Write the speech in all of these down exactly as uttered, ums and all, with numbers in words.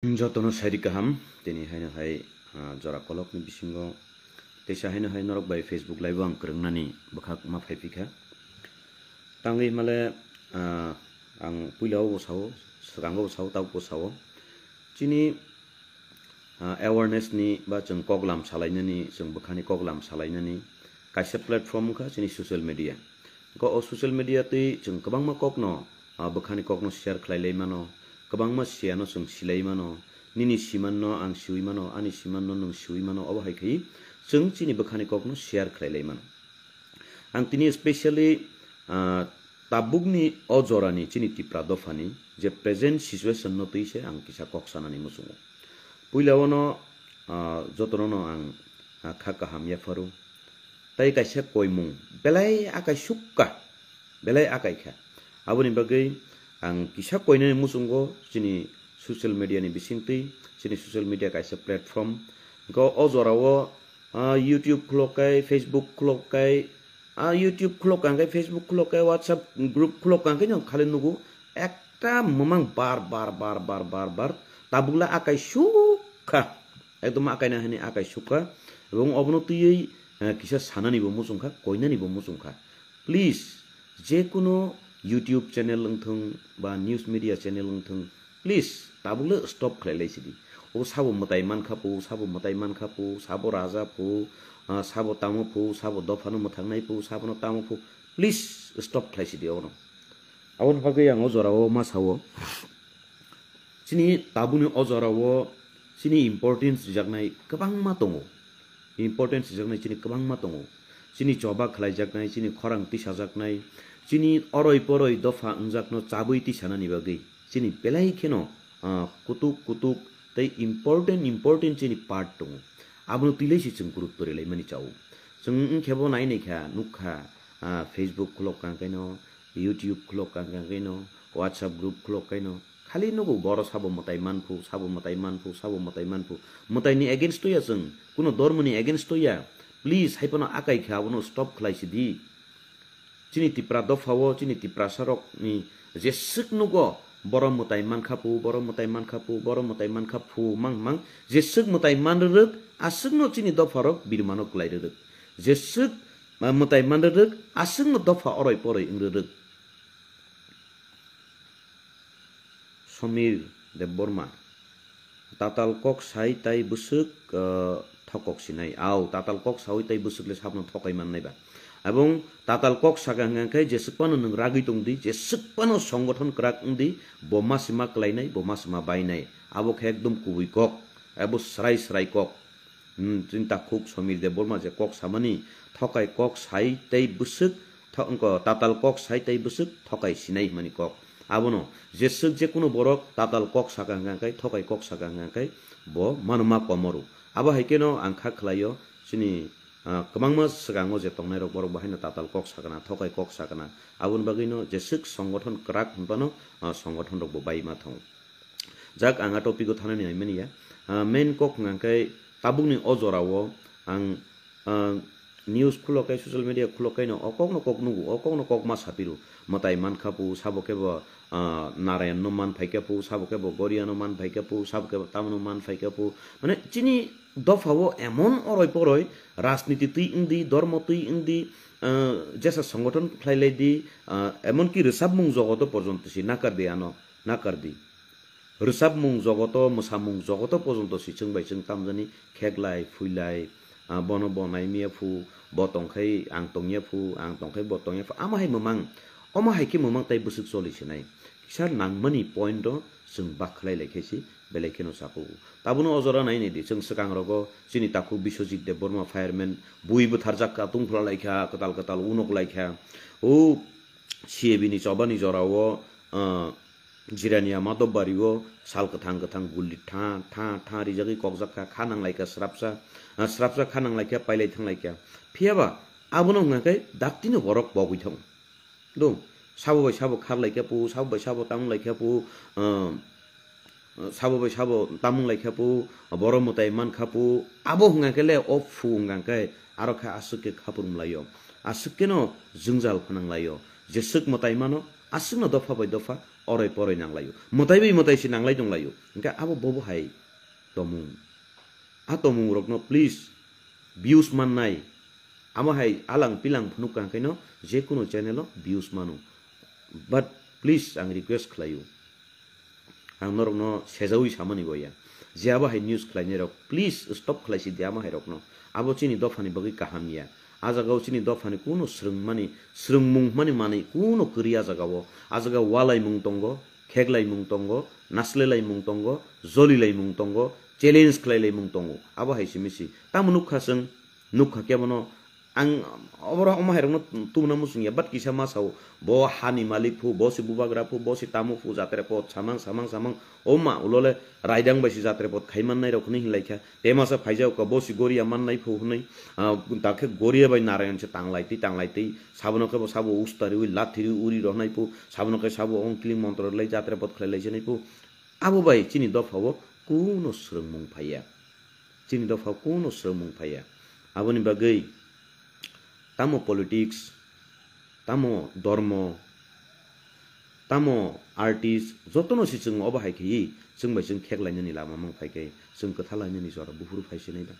Jotono sairi kaham, tini haino hai, ah, jora kolokni bisingo teisa haino hai norok bai Facebook live o ang kwrwngnani bwkhak ma phaiphikha. Tangwi himale, ah, ang puila o bo sao, swkango bo sao, tabuk bo sao. Chini, ah, awareness ni ba chwng koklam salainani, chwng bwkhani koklam salainani kaisa platform wngkha chini social media. Go o social media twi chwng kwbangma kokno, ah, bwkhani kokno share khlai lai mano, kwbangma siyano chwng silai mano, nini simanno ang siwi mano, ani simanno nwng siwi mano, obo hai khai chwng chini bwkhani kokno share khlai lai mano. Ang tini specially, ah, tabukni o jorani chini Tipra dophani je present situation no twi se ang kisa kok sanani muchungo. Puila ono, ah, jotono no ang, ah, kha kaham yapharu. Tai kaisa koimung belai akai sukka, belai akai kha. Aboni bagwi ang kisa koinani muchungo chini social media ni bisingtwi, chini social media kaisa platform. Go o jorao, ah, YouTube khulok kai, Facebook khulok kai, ah, YouTube khulok kang kai, Facebook khulok kai, WhatsApp group khulok kang kai, no khali nugo ekta mamang bar, bar, bar, bar, bar, bar, tabukla akai sukha. Ekdom akai na hani akai sukha. Ebong obono twiwi, eh, kisa sanani bo muchungkha, koinani bo muchungkha. Please, je kuno YouTube channel wngthung ba news media channel wngthung, please, tabukle stop khlai lai sidi. O sabo mwtai mankha pu, sabo mwtai mankha pu, sabo raja pu, ah, sabo tamo pu, sabo dophano mwthangnai pu, sabono tamo pu, please stop khlai sidi obono. Aboni bagwi ang o jorao ma sao. Chini tabukni o jorao chini importance rijaknai kwbangma tongo. Importance rijaknai chini kwbangma tongo. Chini choba khlaijaknai, chini khorang tisajaknai, chini oroi poroi dopha wngjakno chabwi tisanani bagwi chini belai kheno, ah, kutuk kutuk tei important important chini part tongo. Abono twi lai se chwng gurutto rwlaimani chao. Chwng wngkhe bo nai nai kha, nuk kha, ah, Facebook khulok kang kaino, YouTube khulok kang kang kaino, WhatsApp group khulok kaino. Khali nugo boro sabo mwtai manphu, sabo mwtai manphu, sabo mwtai manphu. Mwtaini against to ya chwng, kuno dormoni against to ya. Please, hai phano akai kha, abono stop khlai sidi. Chini Tipra dophao, chini Tiprasa rokni jeswk nugo, boro mwtai mankha phu, boro mwtai mankha phu, boro mwtai mankha phu, mang mang, jeswk mwtai man rwrwk, aswkno chini dopharok birmano kwlai rwrwk. Jeswk, ah, mwtai man rwrwk, aswkno dopha oroi poroi wng rwrwk. Somir Debbarma. Tatal kok sai tai bwswk, ah, thokok sinai. Au, tatal kok sawi tai bwswk le sabno thokai mannai ba. Ebong tatal kok saka hwnka khe jeswk phano nwng ragwi tong di, jeswk phano songgothon kwrak wng di, bo ma se ma kwlainai, bo ma se ma bainai. Abo khe ekdom kubui kok, abo srai srai kok. Hmm, chini takhuk Somir Debbarma je kok samani, thokai kok sai tei bwswk, tho-, wngko, tatal kok sai tei bwswk thokai sinai hwnmani kok. Abono jeswk je kuno borok tatal kok saka hwnka khe, thokai kok saka hwnka khe, bo mano ma komoru. Abo hai kheno ang kha khlaio, chini, ah, kwbangma swkango je tongnai rok borok bo haino tatal kok sakana, thokai kok sakana. Aboni bagwino jeswk songgothon kwrak hwnphano, ah, songgothon rok bo bai ma thango. Jak ang a topic o thanani hai mani ya. Ah, main kok hwnka khe tabukni o jorao ang, ah, news khulok kai, social media khulok kai no o kok no kok nugo, o kok no kok ma sapiru. Mwtai mankha phu, sabo khe bo, ah, Narayan no man phaikha phu, sabo khe bo Goriya no man phaikha phu, sabo khe bo tamo no man phaikha phu. Mane chini dophao emon oroi poroi rajniti twi wng di, dormo twi wng di, ah, jesa songgothon khlai lai di, ah, emon ki rwchapmung jogoto porjonto si nakar di ano, nakar di. Rwchapmung jogoto, mwsamung jogoto porjonto si chwng bai chwng tamjani kheklai, phuilai, ah, bono bo nai miya phu, bo tongkhai ang tongya phu, ang tongkhai bo tongya phu, ama hai mwmang, omo hai khe mwmang tai bwswk choli sinai. Kisa nangmani point o chwng bak khlai lai khe si belai kheno sakugo. Tabono o jora nai nai di, chwng swkang rogo chini takhuk Biswajit Debbarma fireman bui bwtharjak kha, tungphla lai kha, kwtal kwtal unok lai kha. O C A B ni chobani jorao, ah, Jirania Madhobbario sal kwthang kwthang gulli tha tha tha rijagwi kokjak kha, kha nang lai kha srapsa, ah, srapsa kha nang lai kha, pailai thang lai kha. Phiya ba abono hwnka khe daktino borok pogwi thango. Do, sabo bai sabo khar lai kha phu, sabo bai sabo tamung lai kha phu, ah, sabo bai sabo tamung lai kha phu, boro mwtai man kha phu, abo hwnka khe le o phu hwnka khe aro khe aswk khe khapur mlaio, aswk kheno jwngjal phanang laio. Jeswk mwtai mano, Aswkno dopha bai dopha oroi poroi nanglaio, mwtai bai mwtai se nanglai tonglaio. Hwnkhe abo bobo hai tomung. A tomungrokno please views mannai. Amo hai alang pilang phunuk kha khaino je kuno channel o views mano. But please ang request khlaio. Ang norokno sejaui samani boya. Je abo hai news khlainai rok please stop khlai si di amo hai rokno. Abo chini dophani bagwi kaham ya. A jagao chini dophani kuno swrwngmani, swrwngmung hwnmani manwi kuno kwrwi a jagao. A jagao walaimung tongo, kheklaimung tongo, naslelaimung tongo, jolilaimung tongo, challenge khlailaimung tongo. Abo hai simi si. Tamo nukha chwng, nukha kebono ang oboro omo hai rokno tubuna muchung ya, but kisa ma sao, bo hani malik phu, bo si bubagra phu, bo si tamo phu, jatre pot samang, samang, samang, o ma ulo le raidang bai si jatre pot khai mannai rok hwnwi hinlai kha. Te masa phaijao ka bo si goria mannai phu hwnwi, ah, dakhe goria bai narayan se tanglai twi, tanglai twi, sabono khe bo sabo ustariwi, lathiriwi uri rohnai phu, sabono khe sabo ongkling montro lai jatre pot khlai lai se nai phu. Abo bai chini dophao kuno swrwngmung phaiya. Chini dophao kuno swrwngmung phaiya. Aboni bagwi tamo politics, tamo dormo, tamo artist, jotono si chwng obo hai khe chwng bai chwng kheklainani lama mang phai khe chwng kwthalainani jora buphuru phai sinai ba.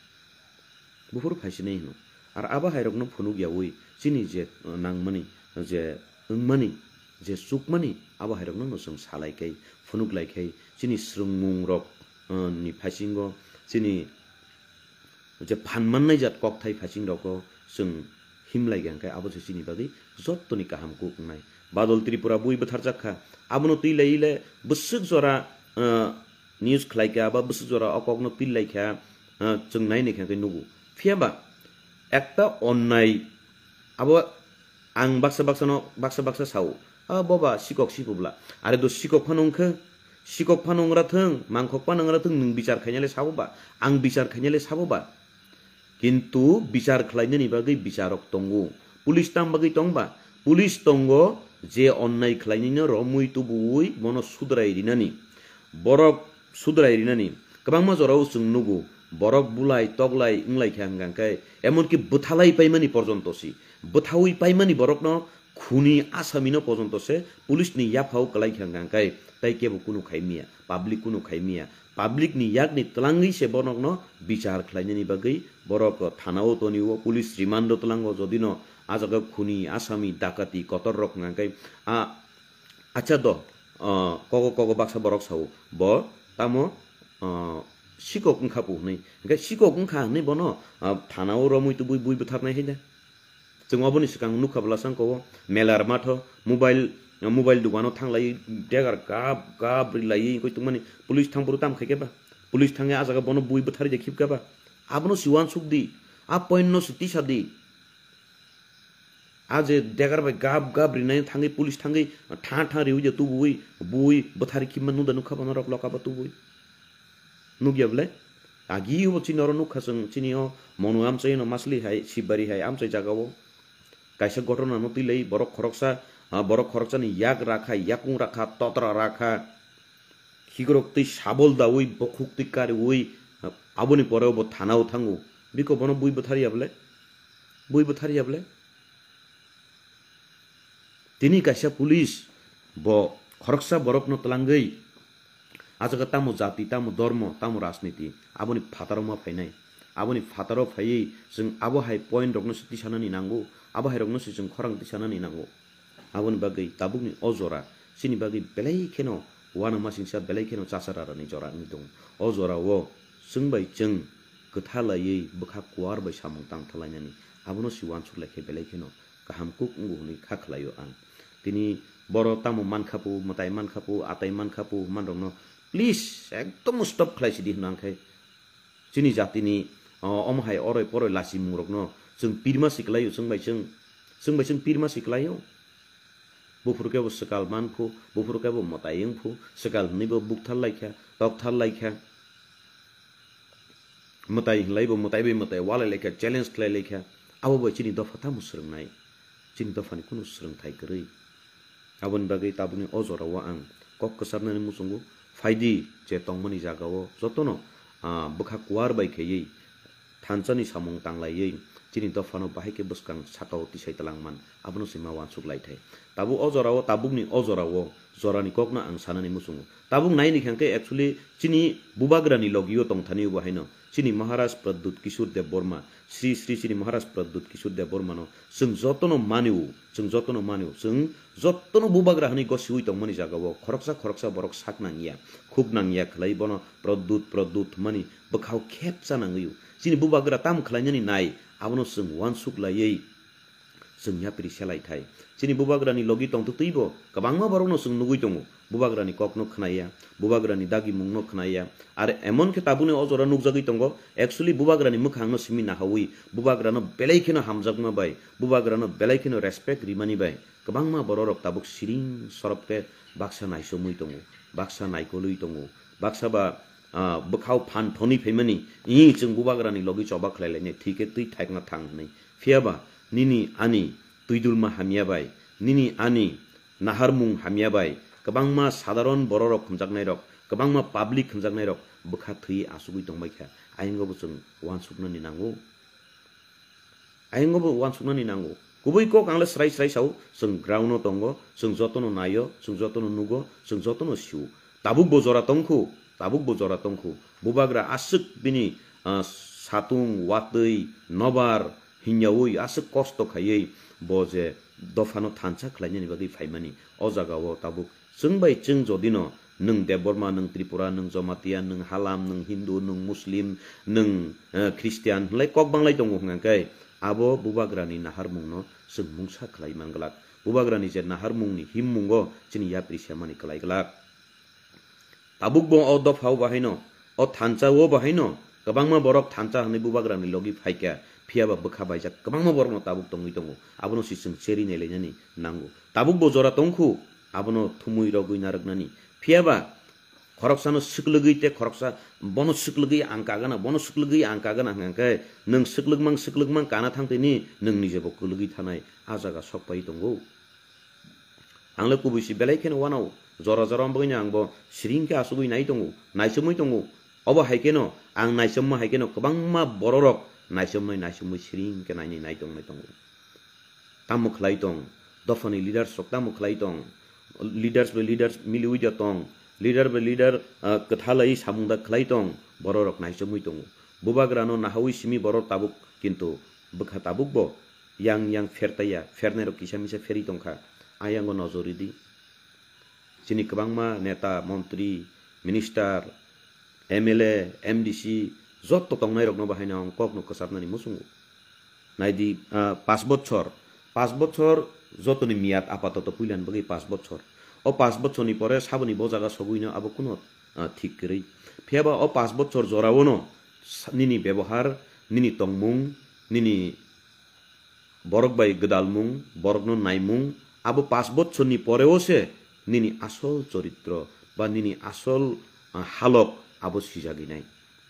Buphuru phai sinai hino. Ar abo hai rokno phunuk yaui chini je, uh, nangmani, je wngmani, je chukmani, abo hai rokno no chwng salai khai, phunuk lai khai, chini swrwngmung rok, uh, ni phaisingo, chini je phan mannai jat kokthai phaising rogo chwng himlai kha, hwnkhe abo se chini bagwi jottoni kaham kuk wngnai. Badol Tripura bui bwtharjak kha, abono twi lai le bwswk jora, ah, news khlai kha ba bwswk jora o kokno twi lai kha, ah, chwng nai nai kha khe nugo. Phiya ba ekta onnai abo ang baksa baksa no, baksa baksa sao, "Ah, boba, sikok si publa." Are do sikok phano wngkhe, sikok phano wngra thung, mangkhok phano wngra thung, nwng bichar khainale sabo ba, ang bichar khainale sabo ba. Kintu bichar khlainani bagwi bicharok tongo. Police tam bagwi tong ba? Police tongo je onnai khlainino romwi tubuwi bono sudrai rinani. Borok sudrai rinani. Kwbangma jorao chwng nugo, borok bulai toklai wnglaikha hwnkha khe, emonki bwthalai paimani porjonto si. Bwthawi paimani borokno khuni asamino porjonto se police ni yaphao kwlaikha hwnkha khe, tai kebo kunu khaimiya, public kunu khaimiya. Public ni yakni twlangwi se borokno bichar khlainani bagwi borok thanao tonio, police remand o twlango, jodino a jaga khuni, asami, dakati, kotor rok hwnkha khe a Acha do, ah, kogo kogo baksa borok sao, bo tamo, ah, sikok wngkha pu hwnwi. Hwnkhe sikok wngkha hwnwi bono, ah, thanao romwi tubui bui bwtharnai hai da. Chwng oboni swkang nukha bwla sangko o melar matho mobile, mobile dukano thanglai degar gap gap rilaiwi wngwi tongmani police thangphuru tam khaikhe ba? Police thangwi a jaga bono bui bwtharwi de khibkha ba? Abono si uansuk di, a point no si tisa di. A je degar bai gap gap rinai thangwi police thangwi tha tha riwi je tubui bui bwthari khimma nung da nukha bono rok loka bo tubui. Nukya bwle? Agi bo chini oro nukha chwng chini o Monu amchai no Masli hai Sibari hai amchai jaga o. Kaisa ghotona no twi lai borok khoroksa, ah, borok khoroksa ni yak rakha, yakung rakha, totra rakha. Khikrok twi sabol daui bokhuk twi kariui, ah, aboni pore bo thana o thango. Biko bono bui bwthari ya bwle? Bui bwthar ya bwle? Tini kaisa police bo khoroksa borokno twlangwi, a jaga tamo jati, tamo dormo, tamo rajniti, aboni phataro ma phainai. Aboni phataro phaiwi chwng abo hai point rokno se tisanani nango, abo hai rokno se chwng khorang tisanani nango. Aboni bagwi tabukni o jora chini bagwi belai kheno uanamasingcha, belai kheno chasararani jora wngwi tongo. O jorao chwng bai chwng kwtha laiwi bwkha kuar bai samung tang thalainani, abono si uansuk lai khe belai kheno kaham kuk wngo hwnwi kha khlaio ang. Tini boro tamo mankha pu, mwtai mankha pu, atai mankha pu hwnmanrokno please ekdom stop khlai sidi hwno ang khe. Chini jatini, o, omo hai oroi poroi lachimungrokno chwng pirma si kwlaio, chwng bai chwng, chwng bai chwng pirma si kwlaio. Buphuru khe bo swkal man phu, buphuru khe bo mwtai wng phu, swkal hwnwi bo bukthar lai kha, tokthar lai kha. Mwtai hwnlai bo mwtai bai mwtai walai lai kha, challenge khlai lai kha. Abo bai chini dopha tamo swrwngnai? Chini dophani kunu swrwngthai kwrwi. Aboni bagwi tabukni o jorao ang kok kwcharnani muchungo, phaidi je tongmani jagao jotono, ah, bwkha kuar bai khaiwi thansa ni samung tanglaiwi chini dopha no bahai khe bwskang saka o tisai twlang man, abo no se ma uansuk lai thai. Tabuk o jora o, tabuk ni o jora o jora ni kok no ang sanani muchungo. Tabuk nai ni khe hwnkhe actually chini bubagra ni logi o tong thani o bo haino chini Maharaj Pradyut Kishore Debbarma, Sri Sri chini Maharaj Pradyut Kishore Debbarma no chwng joto no mani o, chwng joto no mani o, chwng joto no bubagra hwnwi gosiwi tong mani jaga o khoroksa khoroksa borok sak nang ya, khuk nang ya khlai bono Pradyut, Pradyut hwnmani bwkhao khepcha nangwi o. Chini bubagra tam khlainani nai, abono chwng uansuk laiwi chwng yapri se lai thai. Chini bubagrani logi tongtwtwi bo kwbangma borokno chwng nugwi tongo. Bubagrani kokno khnaiya, bubagrani dagimungno khnaiya. Ar emon khe tabukni o jora nukjagwi tongo, actually bubagrani mwkhangno simi nahawi, bubagrano belai kheno hamjakma bai, bubagrano belai kheno respect rimani bai kwbangma bororok tabuk siring sorop khe baksa naisomwi tongo, baksa naikolwi tongo, baksa ba, ah, bwkhao phan thonwi phaimani, ih, chwng bubagrani logi choba khlai lainai, thwi khe twi thaikna thang hwnwi. Phiya ba nini ani twidulma hamya bai, nini ani naharmung hamya bai kwbangma sadharon bororok hwnjaknairok, kwbangma public hwnjaknairok bwkha thwi asugwi tongbai kha, ayang bo chwng uansuknani nango. Ayang bo uansuknani nango. Kubui kok ang le srai srai sao, chwng ground o tongo, chwng jotono naio, chwng jotono nugo, chwng jotono sio. Tabuk bo jora tongkhu, tabuk bo jora tongkhu. Bubagra aswk bini, ah, satung, watwi, nobar, hinyaui aswk kosto khaiwi bo je dophano thansa khlainani bagwi phaimani. O jaga o tabuk chwng bai chwng jodino nwng Debbarma, nwng Tripura, nwng Jamatia, nwng Halam, nwng Hindu, nwng Muslim, nwng, eh, Christian hwnlai kok banglai tongo hwnkha khe abo bubagrani naharmungno chwng mungsa khlai man glak. Bubagrani je naharmungni himmungo chini yapri semani kwlai glak. Tabuk bo o dopha o bahaino, o thansa o bahaino kwbangma borok thansa hwnwi bubagrani logi phaikha, phiya ba bwkha baijak kwbangma borokno tabuk tongwi tongo. Abono se chwng cheri nailainani nango. Tabuk bo jora tongkhu, abono thumwi rogwi narwknani. Phiya ba khoroksano swklwgwi tei khoroksa bono swklwgwi ang kagana, bono swklwgwi ang kagana hwnkha khe nwng swklwkmang swklwkmang kana thang tini nwng nije bo kwlwgwi thanai a jaga sok pai tongo. Ang le kubui si belai kheno uanao, jora jora wng bagwino ang bo siring khe asugwi nai tongo, naichomwi tongo. Obo hai kheno ang naichomma hai kheno kwbangma bororok naichomnai naichomwi siring khe nainai nai tongnai tongo. Tamo khlai tong, dophani leaders rok tamo khlai tong, leaders bai leaders miliwi da tong, leader bai leader, ah, kwthalai samung da khlai tong, bororok naichomwi tongo. Bubagrano nahawi simi borok tabuk, kintu bwkha tabuk bo yang yang pher taiya, phernairok kisa misa pherwi tongkha. Ayango nojor ridi. Chini kwbangma neta, montri, minister, M L A, M D C, jotto tongnairokno bahaino ang kokno kwchapnani muchungo. Naidi, ah, pas bochor, pas bochor jotoni miyat apatoto puilani bagwi pas bochor. O pas bochorni pore saboni bo jaga sogwino abo kuno, ah, thik kwrwi. Phiyaba o pas bochor joraono sa-, nini bebohar, nini tongmung, nini borok bai gwdalmung, borokno naimung, abo pas bochorni poreo se nini asol choritro ba nini asol, ah, halok abo sijaginai.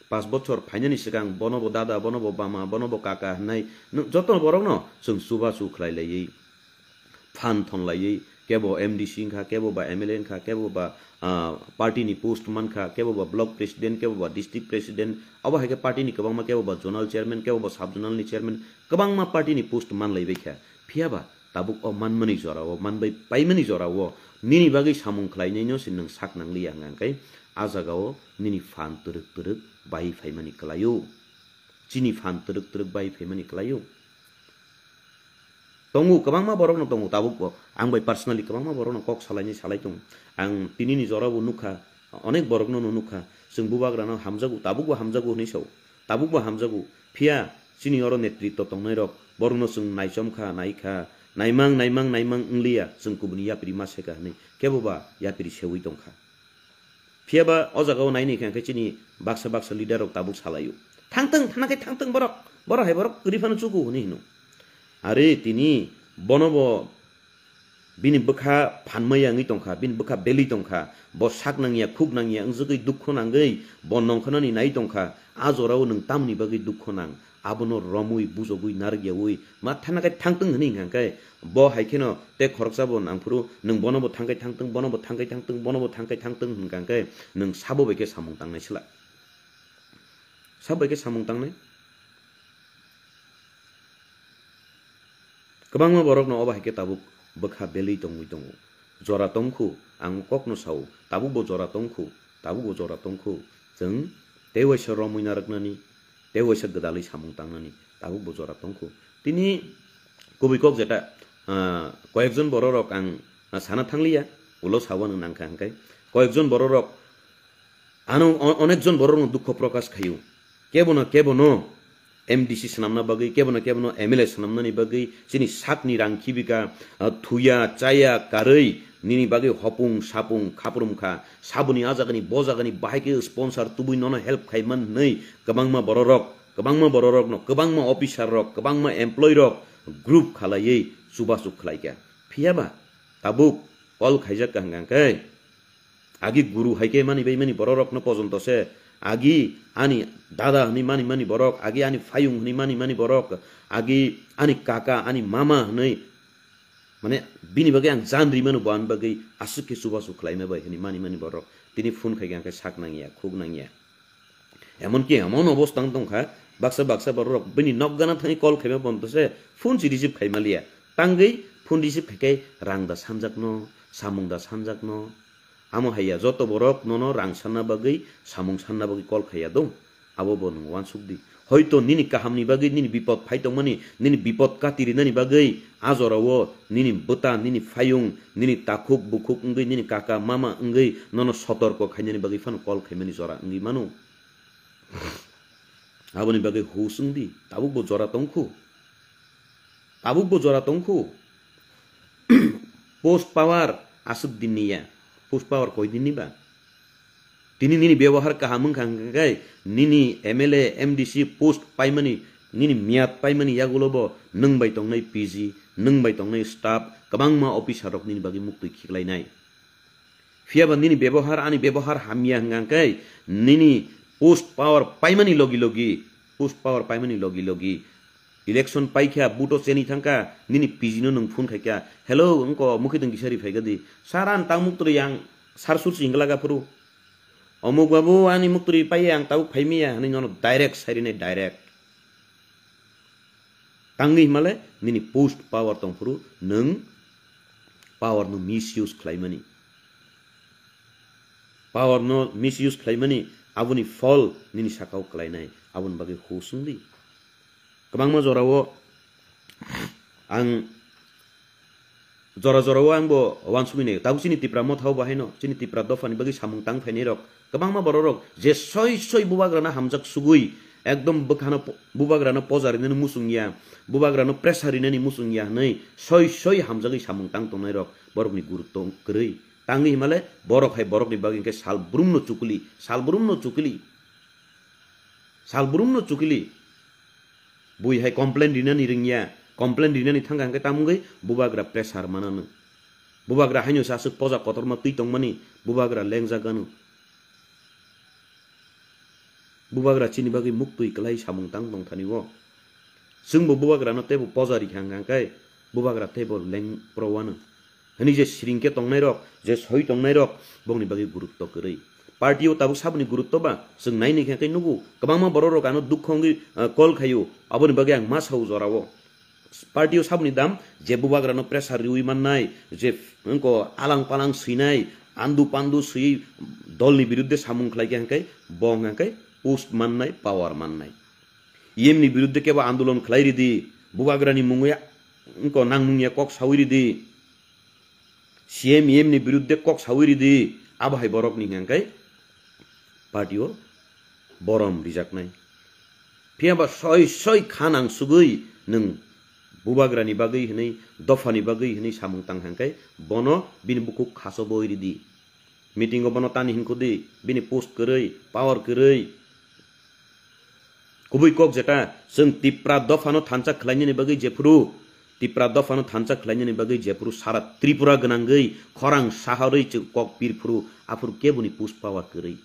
Pas bochor phainani swkang bono bo dada, bono bo bama, bono bo kaka hwnwi nwng joto borokno chwng chubachu khlai laiwi, phan thon laiwi, kebo M D C wngkha, kebo ba M L A wngkha, kebo ba, ah, party ni post mankha, kebo ba block president, kebo ba district president, abo hai khe party ni kwbangma, kebo ba zonal chairman, kebo ba sub zonal ni chairman, kwbangma party ni post man laibai kha. Phiya ba tabuk o manmani jora o, manbai paimani jora o nini bagwi samung khlainaino se nwng sak nangliya hwnka hwnkhe a jaga o nini phan twrwk twrwk bai phaimani kwlai o. Chini phan twrwk twrwk bai phaimani kwlai o. Tongo, kwbangma borokno tongo tabuk bo. Ang bai personally kwbangma borokno kok salaini salai tongo. Ang tinini jora bo nukha, onek borokno no nukha. Chwng bubagrano hamjago, tabuk bo hamjago hwnwi sao. Tabuk bo hamjago. Phiya chini oro netritto tongnairok, borokno chwng naichom kha, nai kha, naimang, naimang, naimang wngliya, chwng kubuni yapri ma se kha hwnwi. Kebo ba yapri seui tong kha. Phiya ba o jaga o naini khe, khe chini baksa baksa leader rok tabuk salai o. Thangtwng, thana khe thangtwng borok, borok hai borok kwrwi phano chuku hwnwi hino. Are tini bono bo bini bwkha phanmaya wngwi tongkha, bini bwkha belwi tongkha, bo sak nangya, khuk nangya, wngjwgwi dukho nangwi, bo nongkhornani nai tongkha, a jorao nwng tamoni bagwi dukho nang? Abono romwi, bujogwi, narwkyaui, ma thana khe thangtwng hwnwi hwnkha khe, bo hai kheno tei khoroksa bo nangphuru, nwng bono bo thangkai thangtwng, bono bo thangkai thangtwng, bono bo thangkai thangtwng hwnkha khe, nwng sabo bai khe samung tangnai sla. Sabo bai khe samung tangnai? Kwbangma borokno obo hai khe tabuk bwkha belwi tongwi tongo. Jora tongkhu, ang kokno sao, tabukbo jora tongkhu, tabukbo jora tongkhu. Chwng tei waisa romwi narwknani, tei waisa gwdalwi samung tangnani, tabukbo jora tongkhu. Tini kubui kok jeta, ah, koyekjon bororok ang, ah, sana thangliya, ulo sao ano nangkha hwnkhe. Koyekjon bororok ano o-, onekjon bororokno dukho prokash khaio. Kebono, kebono M D C swnamna bagwi, kebono, kebono M L A swnamnani bagwi, chini sakni rang khibika, ah, thuya, chaya, karwi, nini bagwi hopung, sapung, khaprum kha, saboni a jagani, bo jagani bahai khe sponsor tubui nono help khai man hwnwi kwbangma bororok, kwbangma bororokno, kwbangma officer rok, kwbangma employee rok group khalaiwi chubachu khlaikha. Phiyaba tabuk call khaijak kha hwnkha khe, agi guru hai khe mani bai mani bororokno pojonto se, agi ani dada hwnwi mani mani borok, agi ani phayung hwnwi mani mani borok, agi ani kaka, ani mama hwnwi, mane, bini bagwi ang jan rimano bo ani bagwi aswk khe chubachu khlaima bai hwnwi mani mani borok. Tini phone khai khe ang khe sak nangya, khuk nangya. Emonki emon obostha wng tongkha, baksa baksa bororok bini nok gana thangwi call khaima pojonto se phone si receive khai maliya. Tangwi phone receive khai khe rang da sanjakno, samung da sanjakno. Amo haiya, joto borok nono rang sanna bagwi, samung sanna bagwi call khaiya dong. Abo bo nwng uansuk di. Hoito nini kahamni bagwi, nini bipod phai tongmani, nini bipod kati rinani bagwi, a jorao nini bwta, nini phayung, nini takhuk bukhuk wngwi, nini kaka mama wngwi nono sotorko khainani bagwi phano call khaimani jora wngwi mano. Aboni bagwi hus wng di, tabukbo jora tongkhu. Tabukbo jora tongkhu. Post power aswk dinni ya. Post power koi dinni ba? Tini nini byabohar kaham wngkha hwnkhe nini M L A, M D C post paimani, nini miyat paimani yagulo bo nwng bai tongnai P G, nwng bai tongnai staff, kwbangma officer rok nini bagwi muktwi khiklainai. Phiyaba nini bebohar, ani bebohar hamya hwnkha khe nini post power paimani logi logi, post power paimani logi logi election paikha, buto cheni thangkha, nini P G no nwng phone khaikha, "Hello, wngko mukhi tong kisa ri phaikha di, sir, ang tang muktwi ang sar sur si hingla ga phuru, omuk babu ani muktwi paiya ang tabuk phaimiya," hwnwi nono direct sairinai, direct. Tangwi himale nini post power tongphuru nwng power no misuse khlaimani. Power no misuse khlaimani aboni phol nini sakao klainai, aboni bagwi hus wng di. Kwbangma jorao ang Jora jora o ang bo uansugui nai. Tabuk chini Tipra Motha o bo haino, chini Tipra Dopha ni bagwi samung tang phainai rok. Kwbangma borok rok je soi soi bubagra no hamjak sugui, ekdom bwkha no po-, bubagra no poja rinani muchung ya, bubagra no pressure rinani muchung ya hwnwi soi soi hamjagwi samung tang tongnai rok borok ni gurutto kwrwi. Tangwi himale borok hai borok ni bagwi hwnkhe sal brum no chukuli, sal brum no chukuli, sal brum no chukuli. Bui hai complain rinani ringya, complain rinani thangkha hwnkhe tamo wngwi bubagra pressure manano. Bubagra haino se aswk poja kotorma twi tongmani, bubagra lengjak gano. Bubagra chini bagwi muktwi kwlai samung tang tongthani o. Chwngbo bubagrano teibo poja rikha hwnkha hwnkhe bubagra teibo leng pro wano. Hwnwi je siring khe tongnai rok, je soi tongnai rok, bokni bagwi gurutto kwrwi. Party o tabuk saboni gurutto ba, chwng nai nai khe nugo, kwbangma borok rok ano dukho wngwi, ah, call khaio, aboni bagwi ang ma sao jora o. Party o saboni dam, je bubagra no pressure riwi mannai, je wngko alang palang swinai, andu pandu swi dol ni birudde samung khlai khe hwnkhe, bo hwnkhe post mannai, power mannai. E M ni birudde kebo andolon khlai ridi, bubagra ni mungwi wngko nang nungya kok sawi ridi. C M E M ni birudde kok sawi ridi, abo hai borok ni hwnkhe party o borom rijaknai. Phiya ba soi soi kha nang sugui nwng bubagra ni bagwi hwnwi, dopha ni bagwi hwnwi samung tang hwnkhe bono bini bukhuk khaso boi ridi. Meeting o bono tani hinkhudi, bini post kwrwi, power kwrwi. Kubui kok jeta, chwng Tipra dophano thansa khlainani bagwi jephuru, Tipra dophano thansa khlainani bagwi jephuru sara Tripura gwnangwi khorang saharwi chwng kok pirphuru, aphuru keboni push power kwrwi.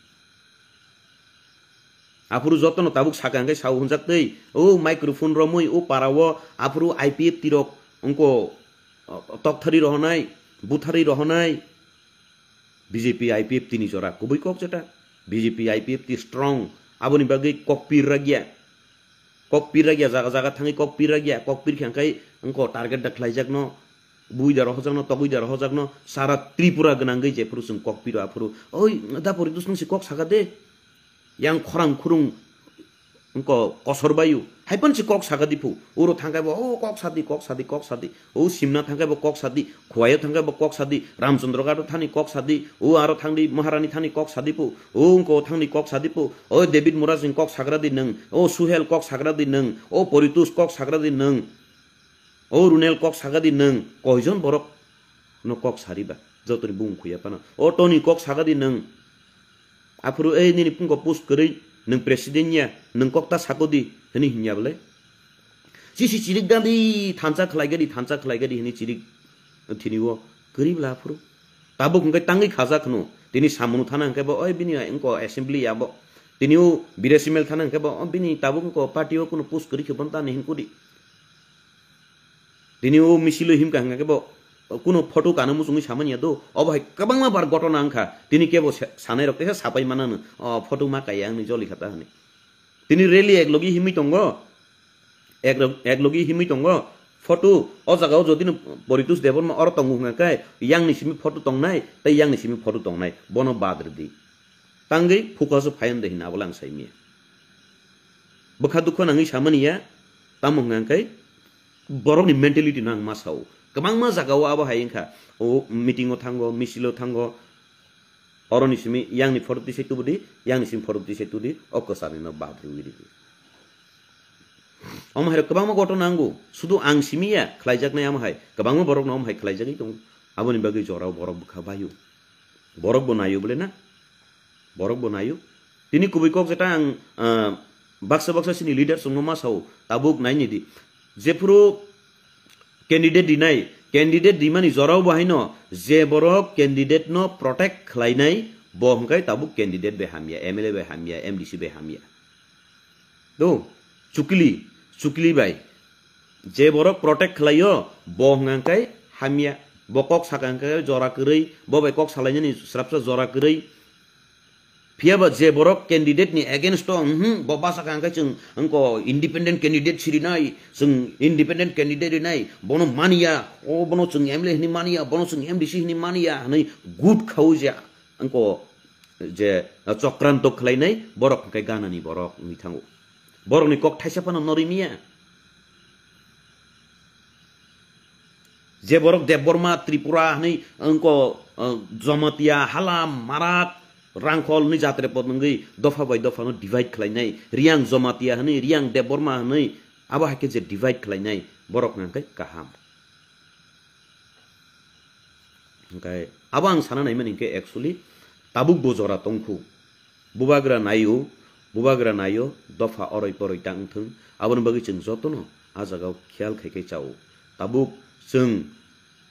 Aphuru jotono tabuk saka hwnkhe sao hwnjak twi, o microphone romwi o para o aphuru I P F T rok wngko, o, tokthari rohonai, buthari rohonai. B J P I P F T ni jora kubui kok jeta. B J P I P F T strong. Aboni bagwi kok pir ragya. Kok pir ragya, jaga jaga thangwi kok pir ragya, kok pir khe hwnkhe wngko target da khlaijakno, bui da rohojakno, togwi da rohojakno, sara Tripura gwnangwi jephuru chwng kok piro aphuru, "Oi, da Poritos nwng se kok saka de, yang khorang khurung wngko kosor bayu, hai phano se kok saka di phu, uro thangkhe bo, o kok sadi, kok sadi, kok sadi." O Simna thangkhe bo kok sadi, Khowai-o thangkhe bo kok sadi, Ramchandra Ghat-o thani kok sadi, o aro thangdi Maharani thani kok sadi po, o wngko thangdi kok sadi po, o David Murasing kok sagra di nwng, o Suhel kok sagra di nwng, o Poritos kok sagra di nwng, o Runel kok saga di nwng, koijon borok no kok sari ba, jotoni bung khuya phano, o Tony kok saga di nwng, aphuru ei nini phungko post kwrwi, nwng president ya, nwng kok ta sako di, hwnwi hinya bwle. Sisi chirik gadi thansa khlai gadi, thansa khlai gadi hwnwi chirik thini o kwrwi bwla aphuru. Tabuk hwnkhe tangwi khajak hwno, tini samung thana hwnkhe bo, oi bini wngko assembly ya bo. Tini o Birasimel thana hwnkhe bo, o bini tabuk wngko party o kuno post kwrwi khe bono ta ni hwnkudi. Tini o misilo himkha hwnkha khe bo kuno photo kana muchungwi samani ya do. Obo hai kwbangma bar gotona wngkha. Tini kebo sa-, sanai rok teisa sapai manano. O photo ma kaya wngni joli kha ta hwnwi. Tini rally ek logi himwi tongo. Ek rok-, ek logi himwi tongo. Photo o jaga o jodi no Poritos Debbarma oro tongo hwnkha khe yang ni simi photo tongnai, tei yang ni simi photo tongnai. Bono bad rwdi. Tangwi focus o phai de hinna abo lang sai miya. Bwkha dukha nangwi samani ya, tamo hwnka khe borokni mentality no ang ma sao. Kwbangma jaga o abo hai wngkha, o meeting o thango, misil o thango, oroni simi yang ni photo tisai tubudi, yang ni simi photo tisai tudi, o kwchar ni no bad rwi ridi. Omo hai rok kwbangma gotona nango, sudu ang simi ya khlaijaknai amo hai, kwbangma borok no omo hai khlaijagwi tongo. Aboni bagwi jorao borok bwkha baio. Borok bo naio bole na? Borok bo naio. Tini kubui kok jeta ang, ah, baksa baksa sini leader songno ma sao, tabuk naini di. Jephuru candidate rinai, candidate rimani jorao bo haino je borok candidate no protect khlainai, bo hwnkhe tabuk candidate bai hamya, M L A bai hamya, M D C bai hamya. Do, chukli, chukli bai. Je borok protect khlaio, bo hwnka khe hamya. Bo kok saka hwnkhe jora kwrwi, bo bai kok salainani srapsa jora kwrwi. Phiya ba je borok candidate ni against o, mhm, bo basa kha hwnkhe chwng wngko independent candidate sirinai, chwng independent candidate rinai, bono maniya, o bono chwng M L A hwnwi maniya, bono chwng M D C hwnwi maniya, hwnwi good khaui je wngko je chokranto khlainai borok hwnkhe ganani borok wngwi thango. Borokni kok thaisa phano norwi miya. Je borok Debbarma Tripura hwnwi wngko, uh, Jamatia, Halam, Marak, Rangkhol hwnwi jatre pod wngwi dopha bai dophano divide khlainai, Riyang Jamatia hwnwi, Riyang Debbarma hwnwi, abo hai khe je divide khlainai borok hwnkhe kaham. Hwnkhe abo ang sana naimani hwnkhe actually tabuk bo jora tongkhu. Bubagra naio, bubagra naio, dopha oroi poroi ta wngthung. Aboni bagwi chwng jotono a jagao khiyal khai khai chao. Tabuk chwng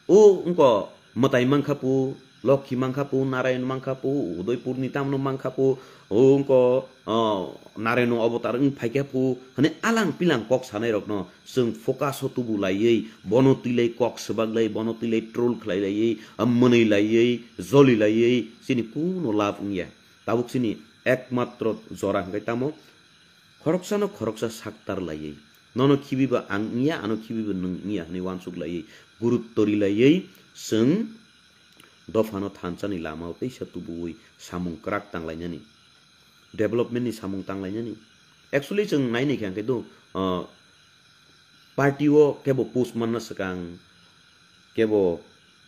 o wngko mwtai mankha pu, Lokhi mankha pu, Narayan mankha pu, Udaipurni tamno mankha pu, o wngko, o, Narayan avatar wng phaikha pu, hwnwi alang pilang kok sanai rokno chwng focus o tubu laiwi, bono twilai kok swbak lai, bono twilai troll khlai laiwi, mwnwi laiwi, joli laiwi, chini kuno lab wngya. Tabuk chini ekmatro jora hwnkhe tamo khoroksano khoroksa saktar laiwi, nono khibiba ang wngya, ano khibiba nwng wngya hwnwi uansuk laiwi, gurutto ri laiwi, chwng dophano thansani lamao teisa tubuwi samung kwrak tanglainani, development ni samung tanglainani. Actually, chwng nainai khe hwnkhe do, ah, party o kebo post manna swkang, kebo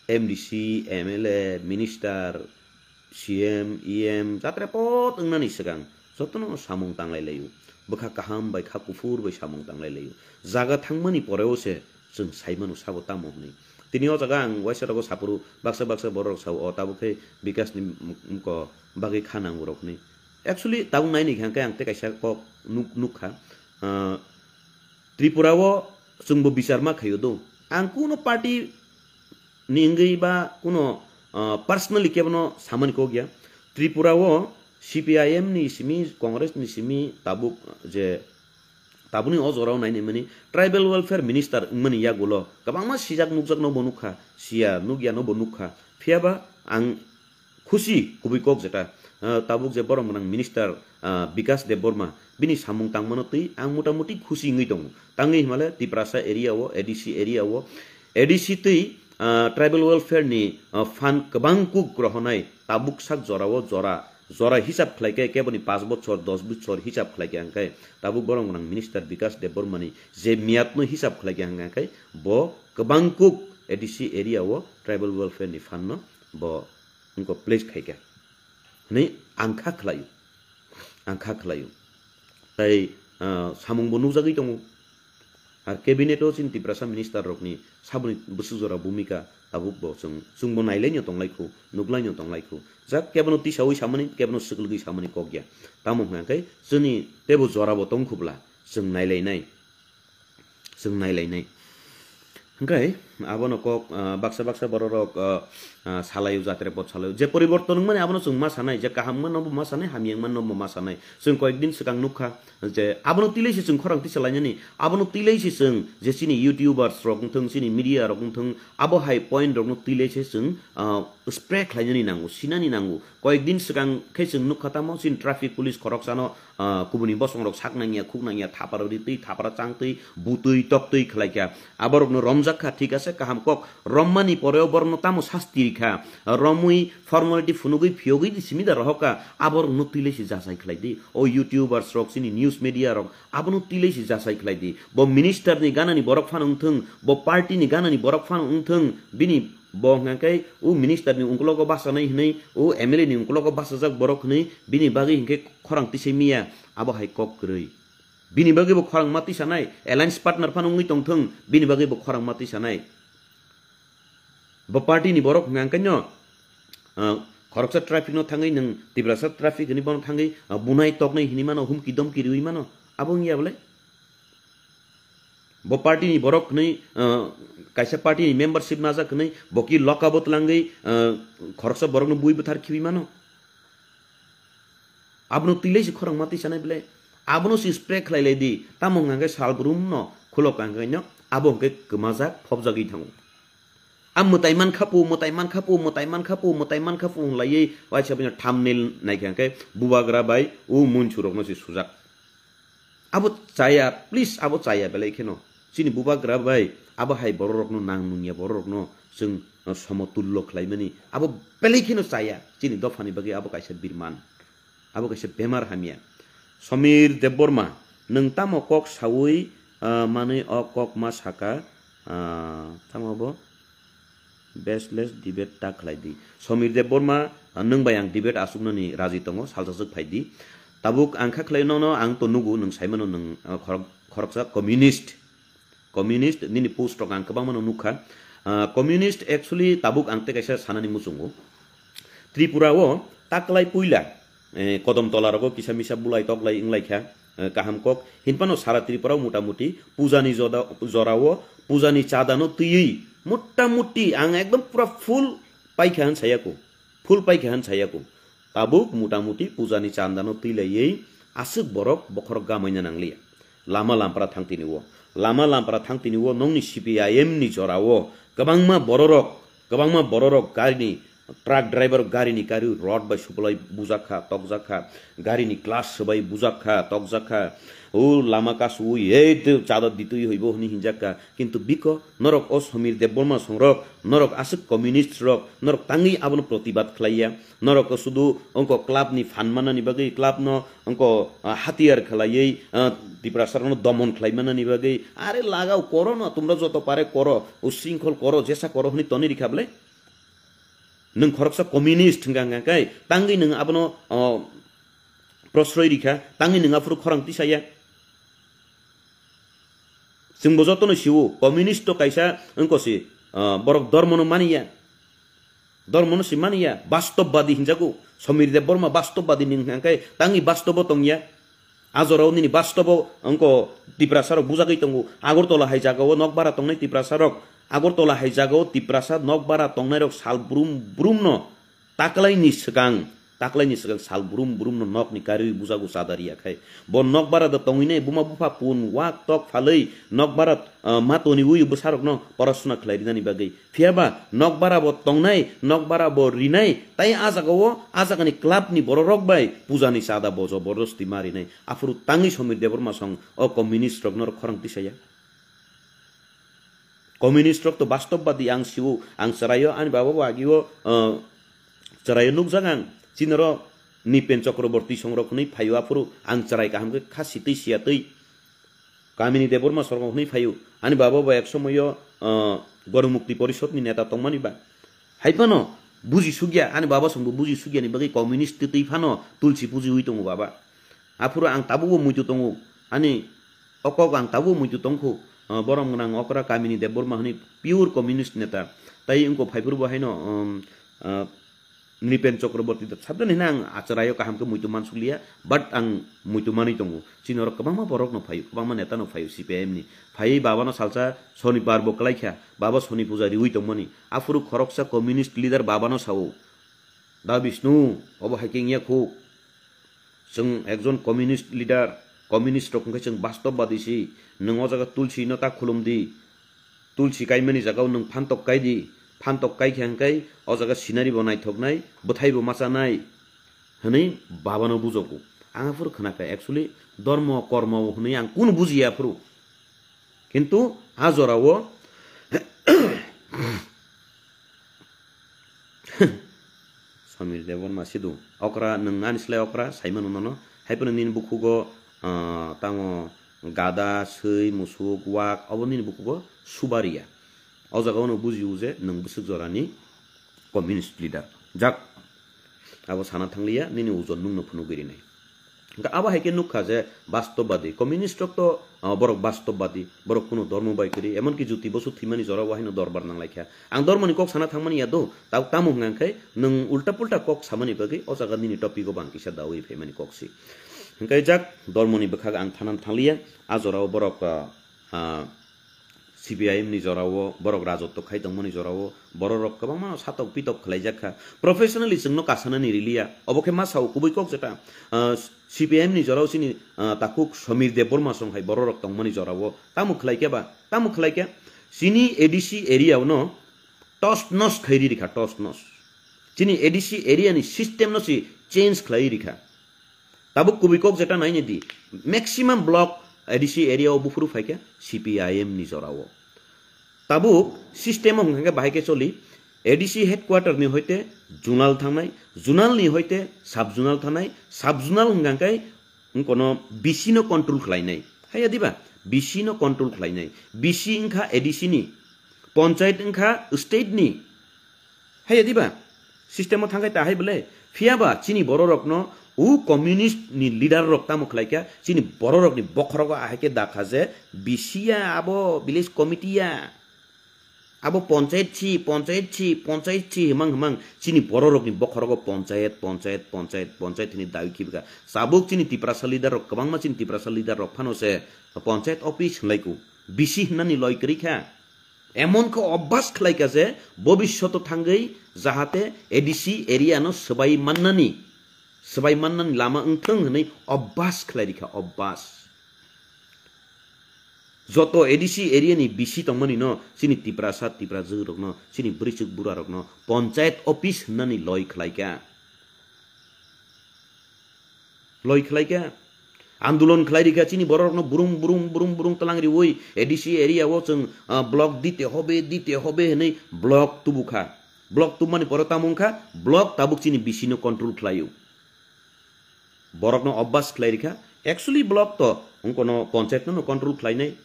M D C, M L A, minister, C M, E M, jatre pot wngnani swkang jotono samung tanglai laio. Bwkha kaham bai kha kuphur bai samung tanglai laio. Jaga thangmani poreo se chwng sai mano sabo tamo hwnwi. Tini o jaga ang waisa rogo saphuru baksa baksa borok rok sao, o tabuk khe Bikas ni mko bagwi kha nango rok hwnwi. Actually, tabuk naini khe ang tei kaisa kok nuk-, nukha. Ah, Tripura o chwngbo bichar ma khaio do. Ang kuno party ni wngwi ba kuno, ah, personally kebono samani kok ya. Tripura o C P I M ni simi, Congress ni simi tabuk je tabukni o jorao nainai mani tribal welfare minister wngmani yagulo kwbangma sijak nukjakno bo nukha, siya nukyano bo nukha. Phiyaba ang Khusi kubui kok jeta, ah, tabuk je borom gwnang minister, ah, Bikas Debbarma, bini samung tangmano twi ang motamuti khusi wngwi tongo. Tangwi himale Tiprasa area o, A D C area o, A D C twi, ah, tribal welfare ni, ah, fund kwbang kuk rohonai tabuk sak jora o jora, jora hisab khlai khe keboni paanch bochor, dos bochor hisab khlai khe hwnkhe tabuk borom gwnang minister Bikas Debbarma ni je miyat no hisab khlai khe hwnkhe bo kwbang kuk A D C area o tribal welfare ni fund no bo wngkha pledge khaikha hinwi ang kha khlaio, ang kha khlaio. Tai, ah, samungbo nukjagwi tongo. Ar cabinet o chini Tiprasa minister rokni saboni bwswk jora bhumika tabuk bo chwng, chwngbo nailaino tonglaikhu, nuklaino tonglaikhu. Jak kebono tisawi samani, kebono swklwgwi samani kok ya. Tamo hwnkha khe chini teibo jorabo tongkhubla chwng nailainai. Chwng nailainai. Hwnkhe abono kok, ah, baksa baksa bororok, ah, ah, salaio, jatre pot salaio. Je poriborton wngmani abono chwng ma sanai, je kaham wngmano bo ma sanai, hamya wngmano bo ma sanai. Chwng koyekdin swkang nukha je abono twilaise chwng khorang tisa lainani, abono twilaise chwng je chini YouTubers rok wngthung, chini media rok wngthung, abo hai point rokno twilaise chwng, ah, spray khlainani nango, sinani nango. Koyekdin swkang khe chwng nukha tamo chini traffic police khoroksano, ah, kubuni bosongrok sak nangya, khuk nangya, thaparo ritwi, thapara changtwi, butwi, toktwi khlaikha. Aborokno romjak kha, thik ase, kaham kok. Rommani poreo borokno tamo sasti rikha. Romwi formality phunugwi phiyogwi di simi da rohokha. Aborokno twilaise jachai khlai di. O YouTubers rok, chini news media rok, abono twilaise jachai khlai di. Bo minister ni ganani borok phano wngthung, bo party ni ganani borok phano wngthung, bini bo hwnkha khe o minister ni ungkulogo bachanai hwnwi, o M L A ni ungkulogo bachajak borok hwnwi, bini bagwi hinkhe khorang tisai miya, abo hai kok kwrwi. Bini bagwi bo khorang ma tisanai, alliance partner phano wngwi tongthung, bini bagwi bo khorang ma tisanai. Bo party ni borok hwnkha khe no, ah, khoroksa traffic no thangwi nwng Tiprasa traffic hwnwi bono thangwi, ah, bunai toknai hwnwi mano, humki domki riwi mano, abo wngya bole? Bo party ni borok hwnwi, ah, kaisa party ni membership najak hwnwi bo ki lock up o twlangwi, ah, khoroksa borokno bui bwthar khibi mano? Abono twilaise khorang ma tisanai bele? Abono si spray khlai lai di. Tamo hwnkha khe sal brum no khulok hwnkha khe no abo hwnkhe kwmajak phobjagwi thango. A mwtai mankha pu, mwtai mankha pu, mwtai mankha pu, mwtai mankha pu hwnlaiwi waisa bini thumbnail naikha hwnkhe bubagra bai o munchurokno se sujak. Abo chaya, please, abo chaya belai kheno. Chini bubagra bai abo hai bororokno nang nungya bororokno chwng somotullo khlaimani. Abo belai kheno chaya. Chini dophani bagwi abo kaisa birman. Abo kaisa bemar hamya. Somir Debbarma, nwng tamo kok saui, ah, manwi o kok ma saka, ah, tamo bo? Baseless debate ta khlai di. Somir Debbarma, ah, nwng bai ang debate asuknani raji tongo, salsa swk phai di. Tabuk ang kha khlai nono, ang to nugo, nwng sai mano nwng, ah, khorok-, khoroksa communist. Communist, nini post rok ang kwbangma no nukha. Ah, communist actually tabuk ang tei kaisa sanani muchungo. Tripura o taklai puila, eh, kodom tola rogo kisa misa bulai toklai wnglaikha, eh, kaham kok. Hinphano sara Tripura o motamuti pujani joda, jora o pujani chada no twiwi motamuti ang ekdom pura full paikha hwn sayaku. Full paikha hwn sayaku. Tabuk motamuti pujani chandano twi laiwi aswk borok bokhorok gamaina nangliya. Lama lampra thang tini o. Lama lampra thang tini o nongni C P I M ni jora o kwbangma bororok, kwbangma bororok garini, truck driver garini kariwi rod bai supulai bujak kha, tokjak kha, garini glass swbai bujak kha, tokjak kha. O lama kasu o, "Ei, twi chada ditwi hoibo," hwnwi hinjak kha. Kintu biko, norok o Somir Debbarma songrok, norok aswk communist rok, norok tangwi abono protibad khlaiya. Norok sudu ongko club ni phan manani bagwi, club no ongko, ah, hatiyar khlaiwi, ah, Tiprasa rokno domon khlai manani bagwi. Are lagao koro no, tumra joto pare koro, usringkhol koro, jesa koro hwnwi tonwi rikha bwle? Nwng khoroksa communist hwnkha hwnkha khe, tangwi nwng abono, oh, prosroi rikha, tangwi nwng aphuru khorang tisaya. Chwngbo jotono sio, communist to kaisa wngko si, ah, borok dormono maniya. Dormono si maniya, bastobadi hinjago. Somir Debbarma bastobadi ni hwnkha khe tangwi bastobo tongya. A jorao nini bastobo wngko Tiprasa rok bujagwi tongo. Agartala hai jagao nok bara tongnai Tiprasa rok. Agartala hai jagao Tiprasa nok bara tongnai rok sal brum brum no taklaini swkang Taklaini swkang sal brum brum no nok ni kariwi bujago chadari ya khai. Bo nok bara da tongwi nai buma bupha pun wak tok phalwi nok bara, ah, ma toni wi bwsarok no porasuna khlai rinani bagwi. Phiya ba nok bara bo tongnai, nok bara bo rinai, tai a jaga o, a jaga ni club ni borok rok bai puja ni chada bo jabardasti ma rinai. Aphuru tangwi Somir Debbarma song o communist rok no khorang tisaya. Communist rok to bastobadi ang siwo, ang chwraio ani baba bo agio, ah, chwraio nukjak ang. Chinaro Nipen Chakraborty songrok hwnwi phaio aphuru ang chwrai kaham khe kha sitwi siya twi. Kamini Debbarma songrok hwnwi phaio. Ani baba bo ek somoyo, ah, Goromukti Porishod ni neta tongmani ba. Hai phano buji sukya, ani baba songbo buji sukya ni bagwi communist twi twi phano tulsi puji wi tongo baba. Aphuru ang tabukbo muitu tongo. Ani o kok ang tabukbo muitu tongkhu. Ah, borom gwnang okra kamini Debbarma hwnwi pure communist neta. Tai wngko phaiphuru bo haino, um, ah, Nripen Chakraborty da sabjani hwnwi ang acharaio kaham khe muitu mansukliya, but ang muitu manwi tongo. Chini oro kwbangma borok no phaio, kwbangma neta no phaio C P I M ni. Phaiwi baba no salsa Sonibar bo kwlai kha, baba Soni puja riwi tongmani. Aphuru khoroksa communist leader baba no sao, "Da Bishnu, obo hai khe wngya khu. Chwng ekjon communist leader, communist rok hwnkhe chwng bastobadi si. Nwng o jaga tulsi no ta khulum di. Tulsi kaimani jaga o nwng phantok kai di. Phantok kai khe hwnkhe o jaga scenery bo naithok nai, bwthai bo macha nai," hwnwi baba no bujogo. Ang aphuru khna kha, actually, dormo, kormo hwnwi ang kunu bujiya aphuru. Kintu a jorao Samir Debbarma sido. Okra, nwng ani slai okra, saimano nono. Hai phano nini bukhugo, ah, tamo gada, swi, musuk, wak, obo nini bukhugo subariya. O jaga ono bujiu je nwng bwswk jorani communist leader. Jak, abo sana thangliya, nini ujon nwngno phunugwi rinai. Hwnkhe abo hai khe nukha je bastobadi, communist rok to, ah, borok bastobadi, borok kuno dormo bai kwrwi, emonki Jyoti Bosu thwimani jora o haino dorbar nang lai kha. Ang dormoni kok sana thangmani ya do, ta-, tamo hwnka khe nwng ulta pulta kok samani bagwi o jaga nini topic o bo ang kisa dawi phaimani kok si. Hwnkhe jak dormoni bwkhak ang thanan thangliya, a jora o borok, ah, ah, C P I M ni jora o, borok rajotw khai tongmani jora o, borok rok kwbangma no satok pitok khlai jak kha. Professionally chwngno kasanani riliya. Obo khe ma sao kubui kok jeta, ah, C P I M ni jora o chini, ah, takhuk Samir Debbarma song hai borok rok tongmani jora o. Tamo khlai khe ba? Tamo khlai khe chini A D C area o no tos nos khai ri rikha, tos nos. Chini A D C area ni system no si change khlai rikha. Tabuk kubui kok jeta naini di, maximum block A D C area o buphuru phaikha C P I M ni jora o. Tabuk system o hwnkha khe bahai khe choli, A D C headquarter ni hoite zonal thangnai, zonal ni hoite sub zonal thangnai, sub zonal hwnkha khe wngkono B C no control khlainai. Haiya diba? B C no control khlainai. B C wngkha A D C ni, panchayat wngkha state ni. Haiya diba? System o thangkhai ta hai bwle. Phiya ba chini borok rokno u communist ni leader rok tamo khlai kha, chini borok rokni bokhorogo ahai khe dakha je B C ya abo village committee ya. Abo panchayat si, panchayat si, panchayat si himang himang chini borok rokni bokhorogo panchayat, panchayat, panchayat, panchayat hini dawi khibika. Sabuk chini Tiprasa leader rok kwbangma chini Tiprasa leader rok phano se panchayat office hwnlai ku. B C hwnani loi kwrwi kha. Emon khe obbas khlai kha je bobishoto thangwi jahate A D C area no swbai mannani, swbai mannani lama wngthwng hwnwi obbas khlai rikha, obbas. Joto A D C area ni B C tongmani no chini Tiprasa, Tiprajwk rokno, chini bwrwichwk bura rokno panchayat office hwnani loi khlai kha. Loi khlai kha. Andolon khlai rikha chini borok rokno burum, burum, burum, burum tlang riwi A D C area o chwng, ah, block dite hobe, dite hobe hwnwi block tubu kha. Block tubmani pore tamo wngkha, block tabuk chini B C no control khlaio. Borokno obbas khlai rikha. Actually block to wngkono panchayat no control khlainai.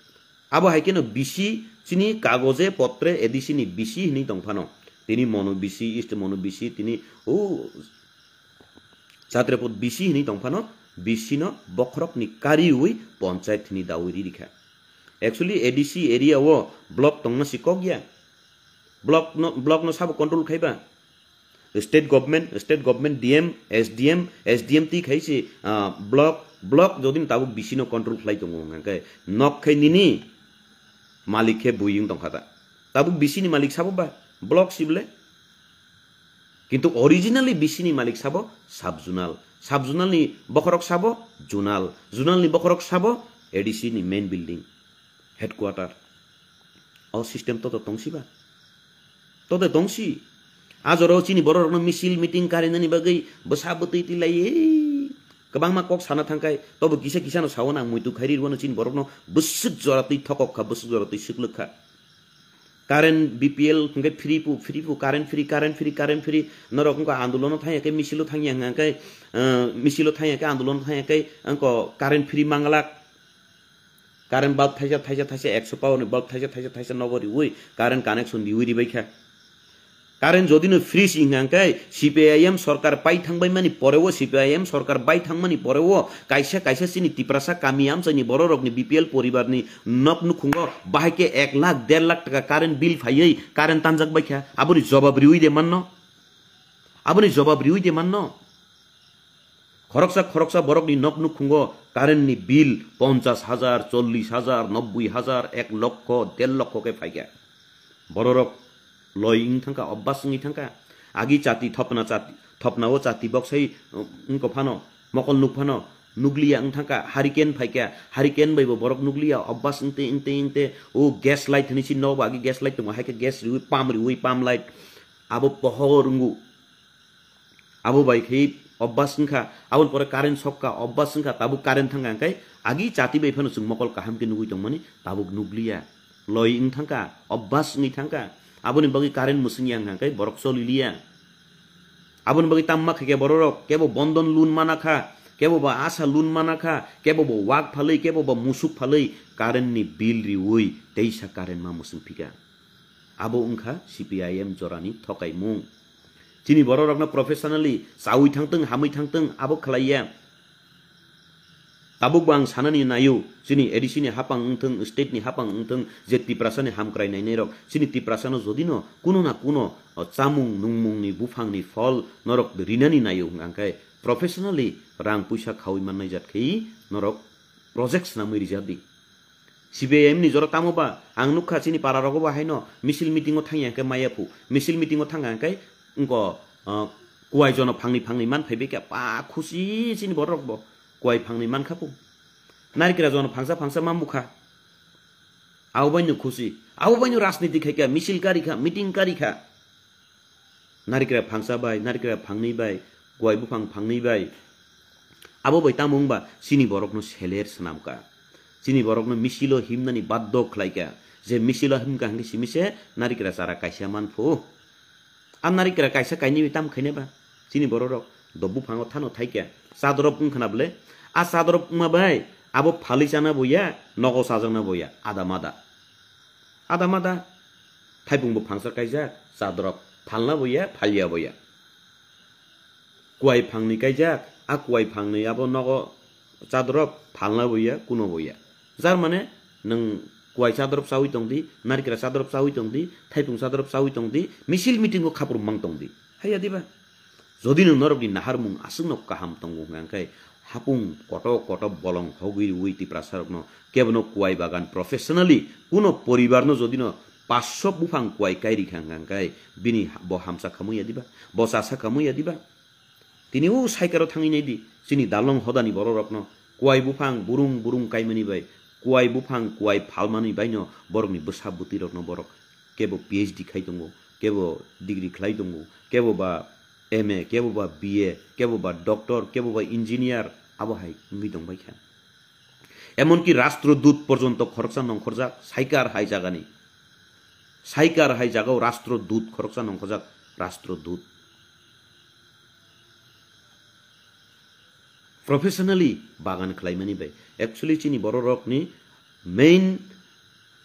Abo hai kheno B C chini kagoje potre A D C ni B C hwnwi tong phano. Tini Mono B C, East Mono B C, tini o Chatrepot B C hwnwi tong phano, B C no bokhorok ni kariwi panchayat hwnwi dawi ri rikha. Actually A D C area o block tongna si kok ya. Block no, block no sabo control khai ba? State government, state government D M, S D M, S D M twi khai si, ah, block, block jodi tabuk B C no control khlai tongo hwnkha khe nok khai nini malik khe bui wng tongkha ta. Tabuk B C ni malik sabo ba? Block si bole? Kintu originally B C ni malik sabo sub zonal, sub zonal ni bokhorok sabo zonal, zonal ni bokhorok sabo A D C ni main building, headquarter. O system toto tongsiba? Tote tongsi. A jora o chini borok rokno misil meeting karinani bagwi bwsa bwtwi tilaiwi kwbangma kok sana thangkhai, tobo kisa kisa no sao nang muitu khairi rwano chini borokno bwswk jora twi thokok kha, bwswk jora twi swklwk kha. Current B P L hwnkhe free pu, free pu, current free, current free, current free. Norok wngkha andolono thangya khe, misilo thangya hwnkha khe, ah, misilo thangya khe, andolono thangya khe, wngkha current free manglak. Current bulb thaisa, thaisa, thaisa, ekso power ni bulb thaisa, thaisa, thaisa nogo riwi current connection riwi ribai kha. Current jodi no free si hwnkha khe C P I M sorkar pai thangbai mani poreo, C P I M sorkar bai thangmani poreo kaisa, kaisa chini Tiprasa kami amchaini bororokni B P L poribarni nok nukhungo bahai khe ek lakh, der lakh taka current bill phaiwi current tanjak bai kha. Aboni jobab riwi de manno? Aboni jobab riwi de manno? Khoroksa, khoroksa borokni nok nukhungo current ni bill ponchas hajar, chollish hajar, nobboi hajar, ek lokho, der lokho khe phaikha. Bororok loi wng thangkha, obbas wngwi thangkha. Agi chati thopna chati, thopnao chati boksai, uh, wngkha phano, mokol nuk phano, nukliya wng thangkha, hurricane phaikha, hurricane bai bo borok nukliya, obbas wngte, wngte, wngte, o gas light hinwi si nogo agi gas light tongo, hai khe gas riwi pump riwi pump light, abo pohor wngo. Abo bai khe obbas wngkha, aboni pore current sokka, obbas wngkha, tabuk current thangkha, hwnkhe agi chati bai phano chwng mokol kaham khe nugwi tongmani, tabuk nukliya. Loi wng thangkha, obbas wngwi thangkha, aboni bagwi current mwswngya wngkha, hwnkhe borok choliliya. Aboni bagwi tamma khaikhe bororok kebo bondon loan mana kha, kebo ba asa loan mana kha, kebo bo wak phalwi, kebo ba musuk phalwi current ni bill riwi teisa current ma mwswng phika. Abo wngkha C P I M jorani thokaimung. Chini bororokno professionally chaui thangtwng, hamwi thangtwng, abo khlaiya. Tabukbo ang sanani naio, chini A D C ni hapang wngthwng, state ni hapang wngthwng, je Tiprasani hamkrai nainairok, chini Tiprasano jodino kuno na kuno, o, chamung nungmungni buphangni phol norok rinani naio hwnkha khe professionally rang puisa khaui mannai jat khe norok project swnamwi rijak di. C P I M ni jora tamo ba ang nukha chini para rogo ba haino misil meeting o thangya hwnkhe maya phu. Misil meeting o thangya hwnkhe wngko, ah, kuai jono phangni phangni man phaibai kha. Pa khusi chini borok bo kuai phangni man kha phu. Narikra jono phangsa phangsa ma mukha. Abo bai no khusi. Abo bai no rajniti khai kha, misil kari kha, meeting kari kha. Narikra phangsa bai, narikra phangnwi bai, kuai buphang phangnwi bai. Abo bai tamo wngba chini borokno seler swnamkha. Chini borokno misilo himnani baddo khlaikha. Je misilo himkha hwnkhe simi se narikra chara kaisa manphu. A narikra kaisa kainwi bai tamo khainai ba? Chini bororok do buphango thano thaikha. Chadorop wngkhana bwle? A chadorop wngma bai abo phalwi chana bo ya, nogo chajakna bo ya, ada mada. Ada mada, thaipung bo phangsa kaijak, chadorop phalna bo ya, phalya bo ya. Kuai phangni kaijak, a kuai phangni abo nogo chadorop phalna bo ya, kuno bo ya. Jar mane nwng kuai chadorop chaui tong di, narikra chadorop chaui tong di, thaipung chadorop chaui tong di, misil meeting o khapur mang tong di. Haiya diba? Jodi nwng norokni naharmung aswkno kaham tongo hwnkha khe, hapung koto koto bolong hogwi rwui Tiprasarokno kebono kuai bagan professionally kuno poribarno jodino paanch sho buphang kuai kai rikha hwnkha khe, bini ha-, bo hamsa khamwi ya diba? Bo chasa khamwi ya diba? Tini o saikaro thangwi nai di, chini dalong hodani bororokno kuai buphang burung burung kaimani bai, kuai buphang kuai phalmani baino borokni bwsa bwtwirokno borok kebo P H D khai tongo, kebo degree khlai tongo, kebo ba M A, kebo ba B A, kebo ba doctor, kebo ba engineer, abo hai wngwi tongbai kha. Emonki rastrodut porjonto khoroksa nongkhorjak, saikar hai jagani. Saikar hai jagao rastrodut khoroksa nongkhorjak, rastrodut. Professionally bagan khlaimani bai. Actually, chini bororokni main,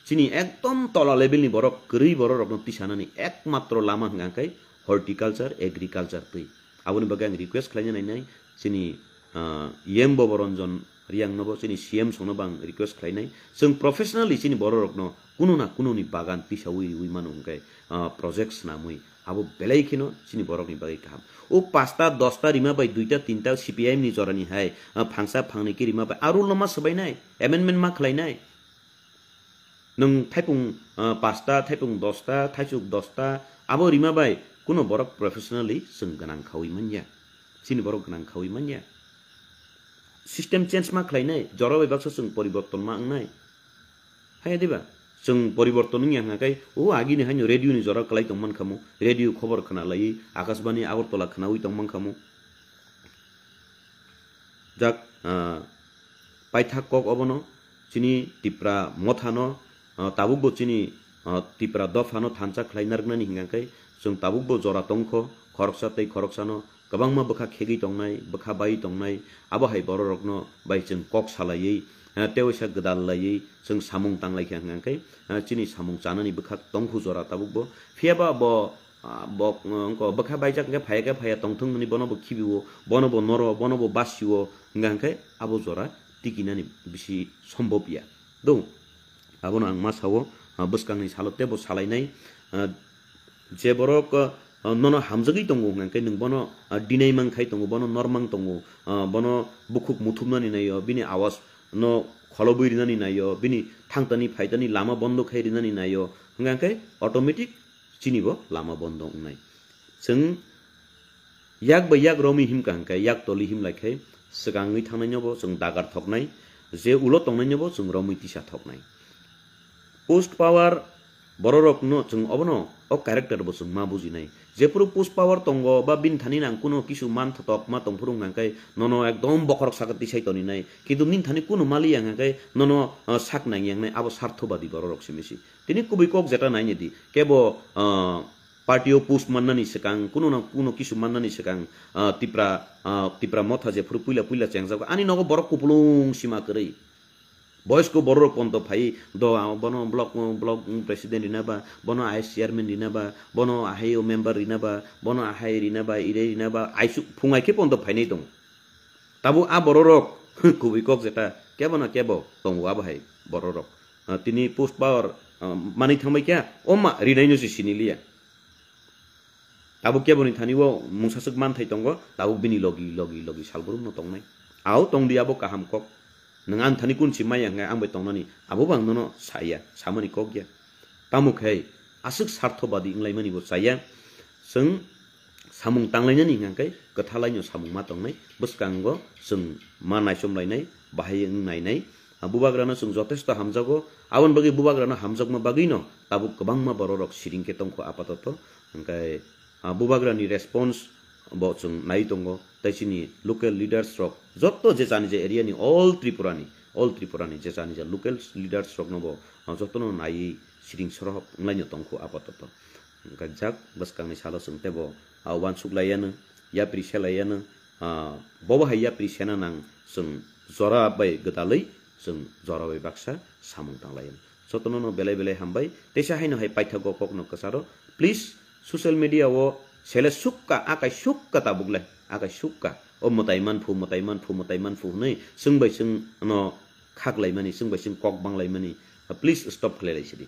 chini ekdom tola level ni borok, kwrwi bororokno tisanani ekmatro lama hwnkha khe horticulture, agriculture twi. Aboni bagwi ang request khlaina nainai, chini, ah, E M Boboranjan Riyang nobo chini C M songno bang request khlainai. Chwng professionally chini bororokno kuno na kunoni bagan tisaui riui mano hwnkhe, ah, project swnamwi abo belai kheno chini borokni bagwi kaham. O pasta, dosta rima bai duita, tinta C P I M ni jorani hai, ah, phangsa, phangni khe rima bai a rule no ma swbainai, amendment ma khlainai. Nwng thaipung, ah, pasta, thaipung dosta, thaichuk dosta, abo rima bai Kuno borok professionally chwng gwnang khaui manya. Chini borok gwnang khaui manya. System change ma khlainai, jora bai baksa chwng poriborton ma wngnai. Haya diba? Chwng poriborton wngya hwnkha khe, o agini haino radio ni jora kwlai tong mankhamu, radio khobor khna laiwi, Akashbani Agartala khnaui tong mankhamu. Jak, ah, paithak kok obono, chini Tipra mothano, ah, tabukbo chini, ah, Tipra dophano thansa khlai narwknani hwnkha khe, chwng tabukbo jora tongkho, khoroksa tei khoroksano kwbangma bwkha khegwi tongnai, bwkha bai tongnai, abo hai bororokno bai chwng kok salaiwi, ah, tewaisa gwdal laiwi chwng samung tanglaikha hwnkha khe, ah, chini samung chanani bwkha tongkhu jora tabukbo. Phiyaba bo, ah, bo, ah, wngkha bwkha baijak hwnkhe phaiya khe phaiya tongthung hwnwi bono bo khibiwo, bono bo noro, bono bo basio, hwnkha khe abo jora tikinani bisi sombobya. Do, abono ang ma sao, ah, bwskangni salo teibo salainai, ah, je borok, ah, nono hamjagwi tongo hwnkha khe nwng bono, ah, dinai mang khai tongo, bono nor mang tongo, ah, bono bukhuk muthupnani naio, bini awas no kholobwi rinani naio, bini thangtani phaitani lama bondo khai rinani naio, hwnkha khe automatic chini bo lama bondo wngnai. Chwng yak bai yak romwi himkha hwnkhe yak toli himlai khe swkangwi thangnaino bo chwng dagar thoknai, je ulo tongnaino bo chwng romwi tisa thoknai. Post power bororokno chwng obono o character bo chwng ma bujinai. Jephuru post power tongo ba bini thani nang kuno kisu man thotok ma tongphuru hwnkha khe nono ekdom bokhorok saka tisai toninai. Kintu nini thani kuno maliya hwnkha khe nono, ah, sak nangya wngnai, abo sarthobadi bororok simi si. Tini kubui kok jeta nainidi, kebo, ah, party o post mannani swkang, kuno na kuno kisu mannani swkang, ah, Tipra, ah, Tipra motha jephuru puila puila chengjago, ani nogo borok kupulung sima kwrwi. Boysko bororok ponto phai do, ah, bono block, block president rina ba, bono I S chairman rina ba, bono ahai o member rina ba, bono ahai rina ba, irei rina ba, aisu phungai khe ponto phainai tongo. Tabuk a bororok kubui kok jeta kebo na kebo tongo abo hai bororok. Ah, tini post power, ah, manwi thangbai kya, o ma rinaino se siniliya. Tabuk keboni thani o mungsaswk manthai tongo, tabuk bini logi, logi, logi salbrumno tongnai. Ao tongdi abo kaham kok. Nwng ani thani kun si maya hwnkhe ang bai tongnani, abo bo ang nono saya, samani kok ya. Tamo khe aswk sarthobadi wnglaimani bo chaya. Chwng samung tanglainani hwnkha khe kwthalaino samung ma tongnai, bwskango chwng ma naichomlainai, bahai wng nainai. Ah, bubagrano chwng jotesto hamjago, aboni bagwi bubagrano hamjakma bagwino tabuk kwbangma bororok siring khe tongkho apatoto. Hwnkhe, ah, bubagrani response bo chwng nai tongo, tei chini local leaders rok joto je jani je area ni all Tripura ni, all Tripura ni je jani je local leaders rokno bo, ah, jotono naiwi siring sorohok wnglaino tongkho apatoto. Hwnkhe jak bwskangni salo chwng teibo, ah, uansuk laiano, yapri se laiano, ah, bobo hai yapri sena nang chwng jora bai gwdalwi chwng jora bai baksa samung tang laiano. Jotono no belai belai hambai, teisa haino hai paithago kokno kwcharo. Please, social media o sele sukka, akai sukka tabuk le, akai sukka. O mwtai manphu, mwtai manphu, mwtai manphu hwnwi chwng bai chwng no khak laimani, chwng bai chwng kok bang laimani. Please stop khlai lai sidi.